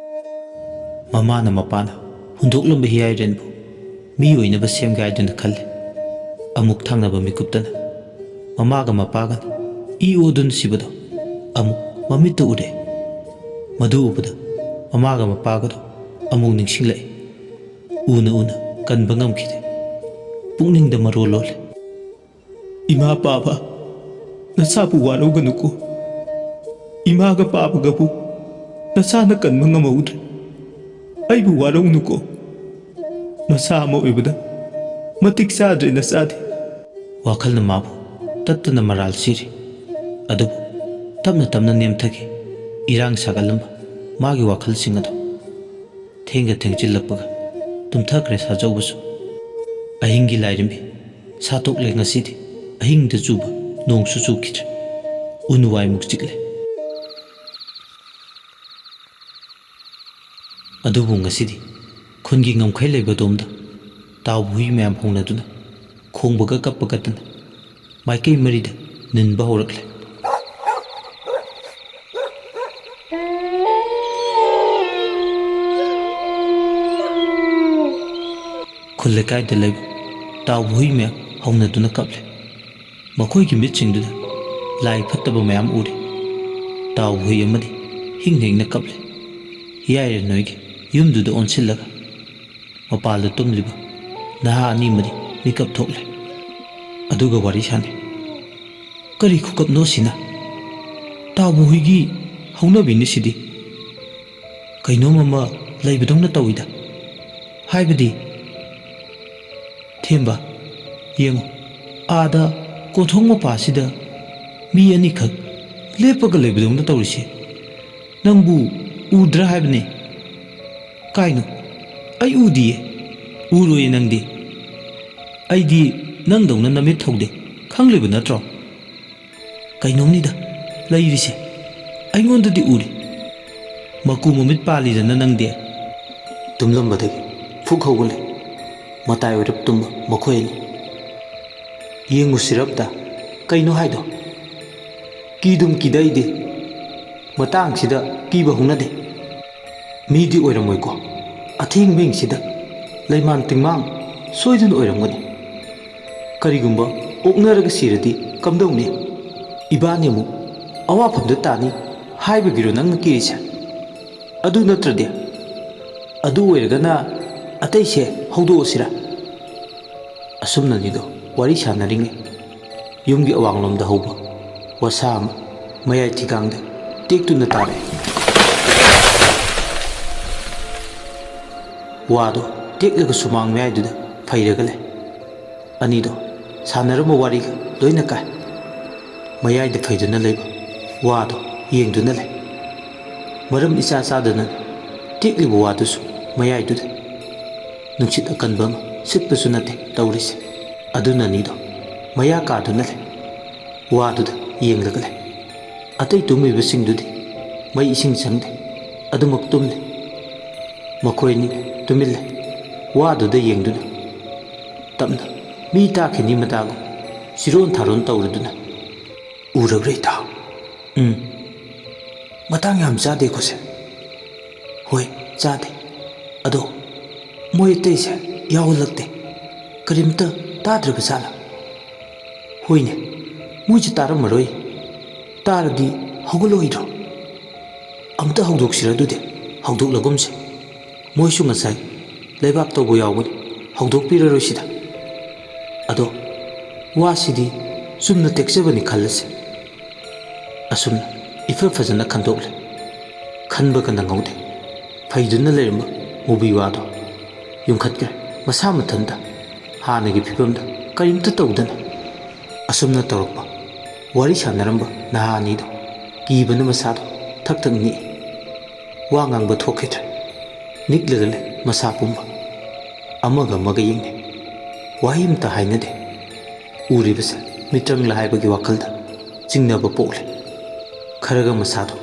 ꯃꯃꯥꯅ ꯃꯄꯥꯅ ꯍꯨꯟꯗꯣꯛꯂꯝꯕ ꯍꯤꯌꯥꯏꯔꯦꯟꯕꯨ ꯃꯤ ꯑꯣꯏꯅꯕ ꯁꯦꯝꯒꯦ ꯍꯥꯏꯗꯨꯅ ꯈꯜꯂꯦ꯫ ꯑꯃꯨꯛ ꯊꯪꯅꯕ ꯃꯤꯀꯨꯞꯇꯅ ꯃꯃꯥꯒ ꯃꯄꯥꯒꯅ ꯏ ꯑꯣꯗꯨꯅ ꯁꯤꯕꯗꯣ ꯑꯃꯨꯛ ꯃꯃꯤꯠꯇ ꯎꯔꯦ꯫ ꯃꯗꯨ ꯎꯕꯗ ꯃꯃꯥꯒ ꯃꯄꯥꯒꯗꯣ ꯑꯃꯨꯛ ꯅꯤꯡꯁꯤꯡꯂꯛꯏ꯫ ꯎꯅ ꯎꯅ ꯀꯟꯕ ꯉꯝꯈꯤꯗꯦ꯫ ꯄꯨꯛꯅꯤꯡꯗ ꯃꯔꯣꯜ ꯂꯣꯜꯂꯦ꯫ "ꯏꯃꯥ ꯄꯥꯕ, ꯅꯁꯥꯕꯨ ꯋꯥꯔꯧꯒꯅꯨꯀꯣ꯫ ꯏꯃꯥꯒ ꯄꯥꯕꯒꯕꯨ ꯅꯁꯥꯅ ꯀꯟꯕ ꯉꯝꯍꯧꯗ꯭ꯔꯦ꯫ ꯑꯩꯕꯨ ꯋꯥꯔꯧꯅꯨꯀꯣ꯫ ꯃꯁꯥ ꯑꯃ ꯑꯣꯏꯕꯗ ꯃꯇꯤꯛ ꯆꯥꯗ꯭ꯔꯦ ꯅꯆꯥꯗꯤ"꯫ ꯋꯥꯈꯜꯅ ꯃꯥꯕꯨ ꯇꯠꯇꯅ ꯃꯔꯥꯜ ꯁꯤꯔꯤ꯫ ꯑꯗꯨꯕꯨ ꯇꯞꯅ ꯇꯞꯅ ꯅꯦꯝꯊꯈꯤ ꯏꯔꯥꯡ ꯁꯥꯒꯠꯂꯝꯕ ꯃꯥꯒꯤ ꯋꯥꯈꯜꯁꯤꯡ ꯑꯗꯨ꯫ ꯊꯦꯡꯒ ꯊꯦꯡꯖꯤꯜꯂꯛꯄꯒ ꯇꯨꯝꯊꯈ꯭ꯔꯦ ꯁꯥꯖꯧꯕꯁꯨ꯫ ꯑꯍꯤꯡꯒꯤ ꯂꯥꯏꯔꯦꯝꯕꯤ ꯁꯥꯠꯇꯣꯛꯂꯦ ꯉꯁꯤꯗꯤ꯫ ꯑꯍꯤꯡꯗ ꯆꯨꯕ ꯅꯣꯡꯁꯨ ꯆꯨꯈꯤꯗ꯭ꯔꯦ꯫ ꯎꯟ ꯋꯥꯏꯃꯨꯛ ꯆꯤꯛꯂꯦ꯫ ꯑꯗꯨꯕꯨ ꯉꯁꯤꯗꯤ ꯈꯨꯟꯒꯤ ꯉꯝꯈꯩ ꯂꯩꯕꯗꯣꯝꯗ ꯇꯥꯎꯕ ꯍꯨꯏ ꯃꯌꯥꯝ ꯍꯧꯅꯗꯨꯅ ꯈꯣꯡꯕꯒ ꯀꯞꯄꯒꯇꯅ ꯃꯥꯏꯀꯩ ꯃꯔꯤꯗ ꯅꯤꯟꯕ ꯍꯧꯔꯛꯂꯦ꯫ ꯈꯨꯜ ꯂꯩꯀꯥꯏꯗ ꯂꯩꯕ ꯇꯥꯎꯕ ꯍꯨꯏ ꯃꯌꯥꯝ ꯍꯧꯅꯗꯨꯅ ꯀꯞꯂꯦ꯫ ꯃꯈꯣꯏꯒꯤ ꯃꯤꯠꯁꯤꯡꯗꯨꯗ ꯂꯥꯏ ꯐꯠꯇꯕ ꯃꯌꯥꯝ ꯎꯔꯦ꯫ ꯇꯥꯎꯕ ꯍꯨꯏ ꯑꯃꯗꯤ ꯍꯤꯡ ꯍꯤꯡꯅ ꯀꯞꯂꯦ꯫ ꯍꯤꯌꯥꯏꯔꯦꯟ ꯍꯣꯏꯒꯤ ꯌꯨꯝꯗꯨꯗ ꯑꯣꯟꯁꯤꯜꯂꯒ ꯃꯄꯥꯜꯗ ꯇꯨꯝꯂꯤꯕ ꯅꯍꯥ ꯑꯅꯤꯃꯗꯤ ꯃꯤꯀꯞ ꯊꯣꯛꯂꯦ꯫ ꯑꯗꯨꯒ ꯋꯥꯔꯤ ꯁꯥꯟꯅꯩ꯫ "ꯀꯔꯤ ꯈꯨꯀꯞꯅꯣ ꯁꯤꯅ? ꯇꯥꯎꯕ ꯍꯨꯏꯒꯤ ꯍꯧꯅꯕꯤꯅꯤ ꯁꯤꯗꯤ꯫ ꯀꯩꯅꯣꯝ ꯑꯃ ꯂꯩꯕꯗꯧꯅ ꯇꯧꯏꯗ꯫ ꯍꯥꯏꯕꯗꯤ, ꯊꯦꯝꯕ, ꯌꯦꯡꯉꯨ, ꯑꯥꯗ ꯀꯣꯟꯊꯣꯡ ꯃꯄꯥꯁꯤꯗ ꯃꯤ ꯑꯅꯤꯈꯛ ꯂꯦꯞꯄꯒ ꯂꯩꯕꯗꯧꯅ ꯇꯧꯔꯤꯁꯦ꯫ ꯅꯪꯕꯨ ꯎꯗ꯭ꯔꯥ ꯍꯥꯏꯕꯅꯦ?" "ꯀꯥꯏꯅꯣ? ꯑꯩ ꯎꯗꯤꯌꯦ꯫" "ꯎꯔꯣꯏꯌꯦ ꯅꯪꯗꯤ꯫ ꯑꯩꯗꯤ ꯅꯪꯗꯧꯅ ꯅꯃꯤꯠ ꯊꯧꯗꯦ, ꯈꯪꯂꯤꯕ ꯅꯠꯇ꯭ꯔꯣ?" "ꯀꯩꯅꯣꯝꯅꯤꯗ ꯂꯩꯔꯤꯁꯦ, ꯑꯩꯉꯣꯟꯗꯗꯤ ꯎꯔꯤ꯫ ꯃꯀꯨ ꯃꯃꯤꯠ ꯄꯥꯜꯂꯤꯗꯅ ꯅꯪꯗꯤ꯫ ꯇꯨꯝꯂꯝꯕꯗꯒꯤ ꯐꯨꯛ ꯍꯧꯒꯠꯂꯦ꯫ ꯃꯇꯥꯏ ꯑꯣꯏꯔꯞ ꯇꯨꯝꯕ ꯃꯈꯣꯏ ꯑꯅꯤ꯫ ꯌꯦꯡꯉꯨꯁꯤꯔꯞꯇ, ꯀꯩꯅꯣ ꯍꯥꯏꯗꯣ? ꯀꯤꯗꯨꯝ ꯀꯤꯗ ꯑꯩꯗꯤ꯫ ꯃꯇꯥꯡꯁꯤꯗ ꯀꯤꯕ ꯍꯧꯅꯗꯦ꯫ ꯃꯤꯗꯤ ꯑꯣꯏꯔꯝꯃꯣꯏꯀꯣ꯫ ꯑꯊꯦꯡꯕꯁꯤꯡꯁꯤꯗ ꯂꯩꯃꯥꯟ ꯇꯤꯡꯃꯥꯡ ꯁꯣꯏꯗꯅ ꯑꯣꯏꯔꯝꯒꯅꯤ꯫ ꯀꯔꯤꯒꯨꯝꯕ ꯑꯣꯛꯅꯔꯒ ꯁꯤꯔꯗꯤ ꯀꯝꯗꯧꯅꯤ? ꯏꯕꯥꯅꯤ ꯑꯃꯨꯛ ꯑꯋꯥꯐꯝꯗ ꯇꯥꯅꯤ ꯍꯥꯏꯕꯒꯤꯔꯣ ꯅꯪꯅ ꯀꯤꯔꯤꯁꯦ? ꯑꯗꯨ ꯅꯠꯇ꯭ꯔꯗꯤ? ꯑꯗꯨ ꯑꯣꯏꯔꯒꯅ ꯑꯇꯩꯁꯦ ꯍꯧꯗꯣꯛꯑꯁꯤꯔꯥ? ꯑꯁꯨꯝꯅꯅꯤꯗꯣ ꯋꯥꯔꯤ ꯁꯥꯟꯅꯔꯤꯉꯩ ꯌꯨꯝꯒꯤ ꯑꯋꯥꯡꯂꯣꯝꯗ ꯍꯧꯕ ꯋꯥꯁꯥ ꯑꯃ ꯃꯌꯥꯏ ꯊꯤꯒꯥꯡꯗ ꯇꯦꯛꯇꯨꯅ ꯇꯥꯔꯛꯑꯦ꯫ ꯋꯥꯗꯣ ꯇꯦꯛꯂꯒ ꯁꯨꯃꯥꯡ ꯃꯌꯥꯏꯗꯨꯗ ꯐꯩꯔꯒ ꯂꯩ꯫ ꯑꯅꯤꯗꯣ ꯁꯥꯟꯅꯔꯝꯕ ꯋꯥꯔꯤꯒ ꯂꯣꯏꯅ ꯀꯥꯏ꯫ ꯃꯌꯥꯏꯗ ꯐꯩꯗꯨꯅ ꯂꯩꯕ ꯋꯥꯗꯣ ꯌꯦꯡꯗꯨꯅ ꯂꯩ꯫ ꯃꯔꯝ ꯏꯆꯥ ꯆꯥꯗꯅ ꯇꯦꯛꯂꯤꯕ ꯋꯥꯗꯨꯁꯨ ꯃꯌꯥꯏꯗꯨꯗ꯫ ꯅꯨꯡꯁꯤꯠ ꯑꯀꯟꯕ ꯑꯃ ꯁꯤꯠꯄꯁꯨ ꯅꯠꯇꯦ ꯇꯧꯔꯤꯁꯦ꯫ ꯑꯗꯨꯅ ꯑꯅꯤꯗꯣ ꯃꯌꯥ ꯀꯥꯗꯨꯅ ꯂꯩ꯫ ꯋꯥꯗꯨꯗ ꯌꯦꯡꯂꯒ ꯂꯩ꯫ ꯑꯇꯩ ꯇꯨꯝꯃꯤꯕꯁꯤꯡꯗꯨꯗꯤ ꯃꯩ ꯏꯁꯤꯡ ꯆꯪꯗꯦ꯫ ꯑꯗꯨꯃꯛ ꯇꯨꯝꯂꯤ꯫ ꯃꯈꯣꯏ ꯑꯅꯤ ꯇꯨꯃꯤꯟ ꯂꯩ꯫ ꯋꯥꯗꯨꯗ ꯌꯦꯡꯗꯨꯅ ꯇꯞꯅ ꯃꯤ ꯇꯥꯈꯤꯅꯤ ꯃꯇꯥꯒꯨꯝ ꯆꯤꯔꯣꯟ ꯊꯥꯔꯣꯟ ꯇꯧꯔꯗꯨꯅ, "ꯎꯔꯕ꯭ꯔꯥ ꯏꯇꯥꯎ?" "ꯎꯝ꯫ ꯃꯇꯥꯡ ꯌꯥꯝ ꯆꯥꯗꯦꯀꯣ ꯁꯦ?" "ꯍꯣꯏ, ꯆꯥꯗꯦ꯫ ꯑꯗꯣ ꯃꯣꯏ ꯑꯇꯩꯁꯦ ꯌꯥꯎꯍꯜꯂꯛꯇꯦ꯫ ꯀꯔꯤꯝꯇ ꯇꯥꯗ꯭ꯔꯕ ꯖꯥꯠꯂꯥ?" "ꯍꯣꯏꯅꯦ, ꯃꯣꯏꯁꯦ ꯇꯥꯔꯝꯃꯔꯣꯏ꯫ ꯇꯥꯔꯗꯤ ꯍꯧꯒꯠꯂꯣꯏꯗ꯭ꯔꯣ? ꯑꯝꯇ ꯍꯧꯗꯣꯛꯁꯤꯔ ꯑꯗꯨꯗꯤ? ꯍꯧꯗꯣꯛꯂꯒꯨꯝꯁꯦ꯫ ꯃꯣꯏꯁꯨ ꯉꯁꯥꯏ ꯂꯩꯕꯥꯛ ꯇꯧꯕ ꯌꯥꯎꯕꯅꯤ, ꯍꯧꯗꯣꯛꯄꯤꯔꯔꯣꯏꯁꯤꯗ꯫ ꯑꯗꯣ ꯋꯥꯁꯤꯗꯤ ꯆꯨꯝꯅ ꯇꯦꯛꯆꯕꯅꯤ ꯈꯜꯂꯁꯦ꯫" ꯑꯁꯨꯝꯅ ꯏꯐ ꯐꯖꯅ ꯈꯟꯗꯣꯛꯂꯦ꯫ ꯈꯟꯕꯒ ꯅꯪꯍꯧꯗꯦ꯫ ꯐꯩꯗꯨꯅ ꯂꯩꯔꯝꯕ ꯃꯨꯕꯤ ꯋꯥꯗꯣ ꯌꯨꯡꯈꯠꯈ꯭ꯔꯦ ꯃꯁꯥ ꯃꯊꯟꯇ, ꯍꯥꯟꯅꯒꯤ ꯐꯤꯕꯝꯗ ꯀꯔꯤꯝꯇ ꯇꯧꯗꯅ꯫ ꯑꯁꯨꯝꯅ ꯇꯧꯔꯛꯄ ꯋꯥꯔꯤ ꯁꯥꯟꯅꯔꯝꯕ ꯅꯍꯥ ꯑꯅꯤꯗꯣ ꯀꯤꯕꯅ ꯃꯁꯥꯗꯣ ꯊꯛ ꯊꯛ ꯅꯤꯛꯏ꯫ ꯋꯥ ꯉꯥꯡꯕ ꯊꯣꯛꯈꯤꯗ꯭ꯔꯦ꯫ ꯅꯤꯛꯂꯒ ꯂꯩ ꯃꯁꯥ ꯄꯨꯝꯕ꯫ ꯑꯃꯒ ꯑꯃꯒ ꯌꯦꯡꯅꯩ꯫ ꯋꯥꯍꯩ ꯑꯃꯇ ꯍꯥꯏꯅꯗꯦ꯫ ꯎꯔꯤꯕꯁꯦ ꯃꯤꯇ꯭ꯔꯪꯂ ꯍꯥꯏꯕꯒꯤ ꯋꯥꯈꯜꯗ ꯆꯤꯡꯅꯕ ꯄꯣꯛꯂꯦ꯫ ꯈꯔꯒ ꯃꯁꯥꯗꯣ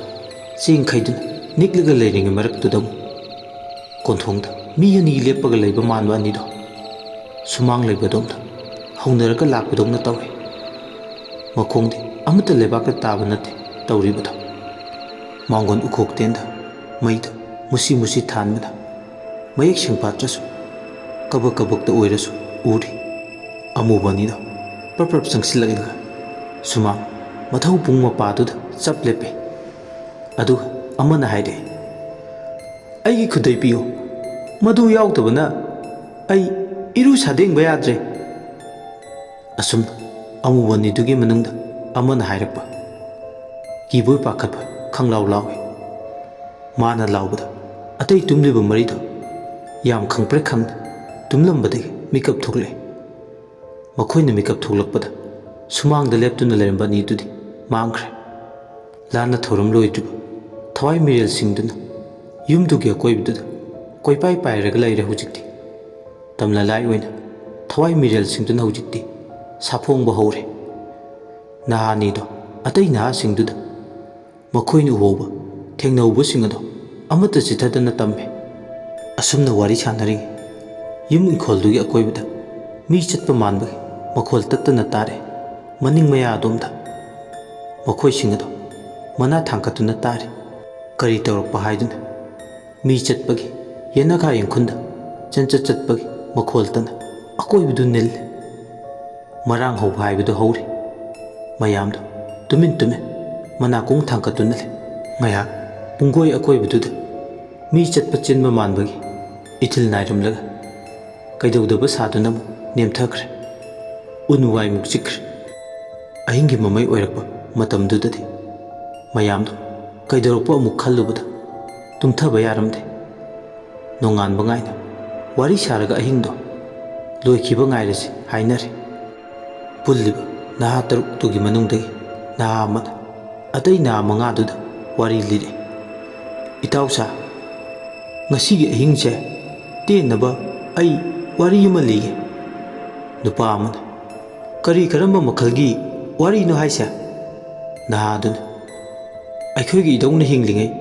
ꯆꯦꯡ ꯈꯩꯗꯨꯅ ꯅꯤꯛꯂꯒ ꯂꯩꯔꯤꯉꯩ ꯃꯔꯛꯇꯨꯗ ꯑꯃꯨꯛ ꯀꯣꯟꯊꯣꯡꯗ ꯃꯤ ꯑꯅꯤ ꯂꯦꯞꯄꯒ ꯂꯩꯕ ꯃꯥꯟꯕ ꯑꯅꯤꯗꯣ ꯁꯨꯃꯥꯡ ꯂꯩꯕꯗꯣꯝꯗ ꯍꯧꯅꯔꯒ ꯂꯥꯛꯄꯗꯧꯅ ꯇꯧꯏ꯫ ꯃꯈꯣꯡꯗꯤ ꯑꯃꯠꯇ ꯂꯩꯕꯥꯛꯇ ꯇꯥꯕ ꯅꯠꯇꯦ ꯇꯧꯔꯤꯕꯗꯣ꯫ ꯃꯥꯡꯒꯣꯟ ꯎꯈꯣꯛꯇꯦꯟꯗ ꯃꯩꯗꯣ ꯃꯨꯁꯤ ꯃꯨꯁꯤ ꯊꯥꯟꯕꯅ ꯃꯌꯦꯛ ꯁꯦꯡꯐꯥꯠꯇ꯭ꯔꯁꯨ ꯀꯕꯛ ꯀꯕꯛꯇ ꯑꯣꯏꯔꯁꯨ ꯎꯔꯤ꯫ ꯑꯃꯨꯕ ꯑꯅꯤꯗꯣ ꯄ꯭ꯔꯞ ꯄ꯭ꯔꯞ ꯆꯪꯁꯤꯜꯂꯛꯂꯒ ꯁꯨꯃꯥꯡ ꯃꯊꯧ ꯄꯨꯡ ꯃꯄꯥꯗꯨꯗ ꯆꯞ ꯂꯦꯞꯄꯦ꯫ ꯑꯗꯨꯒ ꯑꯃꯅ ꯍꯥꯏꯔꯛꯏ, "ꯑꯩꯒꯤ ꯈꯨꯗꯩ ꯄꯤꯌꯨ, ꯃꯗꯨ ꯌꯥꯎꯗꯕꯅ ꯑꯩ ꯏꯔꯨ ꯁꯥꯗꯦꯡꯕ ꯌꯥꯗ꯭ꯔꯦ"꯫ ꯑꯁꯨꯝ ꯑꯃꯨꯕ ꯑꯅꯤꯗꯨꯒꯤ ꯃꯅꯨꯡꯗ ꯑꯃꯅ ꯍꯥꯏꯔꯛꯄ ꯀꯤꯕꯣꯏ ꯄꯥꯈꯠꯄ ꯈꯪꯂꯥꯎ ꯂꯥꯎꯏ꯫ ꯃꯥꯅ ꯂꯥꯎꯕꯗ ꯑꯇꯩ ꯇꯨꯝꯂꯤꯕ ꯃꯔꯤꯗꯣ ꯌꯥꯝ ꯈꯪꯄ꯭ꯔꯦꯛ ꯈꯪꯅ ꯇꯨꯝꯂꯝꯕꯗꯒꯤ ꯃꯤꯀꯞ ꯊꯣꯛꯂꯛꯏ꯫ ꯃꯈꯣꯏꯅ ꯃꯤꯀꯞ ꯊꯣꯛꯂꯛꯄꯗ ꯁꯨꯃꯥꯡꯗ ꯂꯦꯞꯇꯨꯅ ꯂꯩꯔꯝꯕ ꯑꯅꯤꯗꯨꯗꯤ ꯃꯥꯡꯈ꯭ꯔꯦ꯫ ꯂꯥꯟꯅ ꯊꯧꯔꯝ ꯂꯣꯏꯗ꯭ꯔꯤꯕ ꯊꯋꯥꯏ ꯃꯤꯔꯦꯜꯁꯤꯡꯗꯨꯅ ꯌꯨꯝꯗꯨꯒꯤ ꯑꯀꯣꯏꯕꯗꯨꯗ ꯀꯣꯏꯄꯥꯏ ꯄꯥꯏꯔꯒ ꯂꯩꯔꯦ ꯍꯧꯖꯤꯛꯇꯤ꯫ ꯇꯝꯂꯂꯥꯏ ꯑꯣꯏꯅ ꯊꯋꯥꯏ ꯃꯤꯔꯦꯜꯁꯤꯡꯗꯨꯅ ꯍꯧꯖꯤꯛꯇꯤ ꯁꯥꯐꯣꯡꯕ ꯍꯧꯔꯦ꯫ ꯅꯍꯥ ꯑꯅꯤꯗꯣ ꯑꯇꯩ ꯅꯍꯥꯁꯤꯡꯗꯨꯗ ꯃꯈꯣꯏꯅ ꯎꯍꯧꯕ ꯊꯦꯡꯅꯍꯧꯕꯁꯤꯡ ꯑꯗꯣ ꯑꯃꯠꯇ ꯆꯤꯊꯗꯅ ꯇꯝꯃꯤ꯫ ꯑꯁꯨꯝꯅ ꯋꯥꯔꯤ ꯁꯥꯟꯅꯔꯤꯉꯩ ꯌꯨꯝ ꯏꯪꯈꯣꯜꯗꯨꯒꯤ ꯑꯀꯣꯏꯕꯗ ꯃꯤ ꯆꯠꯄ ꯃꯥꯟꯕꯒꯤ ꯃꯈꯣꯜ ꯇꯠꯇꯅ ꯇꯥꯔꯦ꯫ ꯃꯅꯤꯡ ꯃꯌꯥ ꯑꯗꯣꯝꯗ ꯃꯈꯣꯏꯁꯤꯡ ꯑꯗꯣ ꯃꯅꯥ ꯊꯥꯡꯒꯠꯇꯨꯅ ꯇꯥꯔꯤ꯫ ꯀꯔꯤ ꯇꯧꯔꯛꯄ ꯍꯥꯏꯗꯨꯅ ꯃꯤ ꯆꯠꯄꯒꯤ ꯌꯦꯅꯈꯥ ꯌꯦꯡꯈꯨꯟꯗ ꯆꯦꯟꯆꯠ ꯆꯠꯄꯒꯤ ꯃꯈꯣꯜꯇꯅ ꯑꯀꯣꯏꯕꯗꯨ ꯅꯤꯜꯂꯤ꯫ ꯃꯔꯥꯡ ꯍꯧꯕ ꯍꯥꯏꯕꯗꯨ ꯍꯧꯔꯤ꯫ ꯃꯌꯥꯝꯗꯨ ꯇꯨꯃꯤꯟ ꯇꯨꯃꯤꯟ ꯃꯅꯥꯀꯣꯡ ꯊꯥꯡꯒꯠꯇꯨꯅ ꯂꯩ꯫ ꯉꯥꯏꯍꯥꯛ ꯄꯨꯡꯒꯣꯏ ꯑꯀꯣꯏꯕꯗꯨꯗ ꯃꯤ ꯆꯠꯄ ꯆꯦꯟꯕ ꯃꯥꯟꯕꯒꯤ ꯏꯊꯤꯜ ꯅꯥꯏꯔꯝꯂꯒ ꯀꯩꯗꯧꯗꯕ ꯁꯥꯗꯨꯅ ꯑꯃꯨꯛ ꯅꯦꯝꯊꯈ꯭ꯔꯦ꯫ ꯎꯟ ꯋꯥꯏꯃꯨꯛ ꯆꯤꯛꯈ꯭ꯔꯦ꯫ ꯑꯍꯤꯡꯒꯤ ꯃꯃꯩ ꯑꯣꯏꯔꯛꯄ ꯃꯇꯝꯗꯨꯗꯗꯤ ꯃꯌꯥꯝꯗꯨ ꯀꯩꯗꯧꯔꯛꯄ ꯑꯃꯨꯛ ꯈꯜꯂꯨꯕꯗ ꯇꯨꯝꯊꯕ ꯌꯥꯔꯝꯗꯦ꯫ ꯅꯣꯡꯉꯥꯟꯕ ꯉꯥꯏꯅ ꯋꯥꯔꯤ ꯁꯥꯔꯒ ꯑꯍꯤꯡꯗꯣ ꯂꯣꯏꯈꯤꯕ ꯉꯥꯏꯔꯁꯤ ꯍꯥꯏꯅꯔꯦ꯫ ꯄꯨꯜꯂꯤꯕ ꯅꯍꯥ ꯇꯔꯨꯛꯇꯨꯒꯤ ꯃꯅꯨꯡꯗꯒꯤ ꯅꯍꯥ ꯑꯃꯅ ꯑꯇꯩ ꯅꯍꯥ ꯃꯉꯥꯗꯨꯗ ꯋꯥꯔꯤ ꯂꯤꯔꯦ꯫ "ꯏꯇꯥꯎꯁꯥ, ꯉꯁꯤꯒꯤ ꯑꯍꯤꯡꯁꯦ ꯇꯦꯟꯅꯕ ꯑꯩ ꯋꯥꯔꯤ ꯑꯃ ꯂꯤꯒꯦ"꯫ ꯅꯨꯄꯥ ꯑꯃꯅ, "ꯀꯔꯤ ꯀꯔꯝꯕ ꯃꯈꯜꯒꯤ ꯋꯥꯔꯤꯅꯣ ꯍꯥꯏꯁꯦ?" ꯅꯍꯥꯗꯨꯅ, "ꯑꯩꯈꯣꯏꯒꯤ ꯏꯙꯧꯅ ꯍꯤꯡꯂꯤꯉꯩ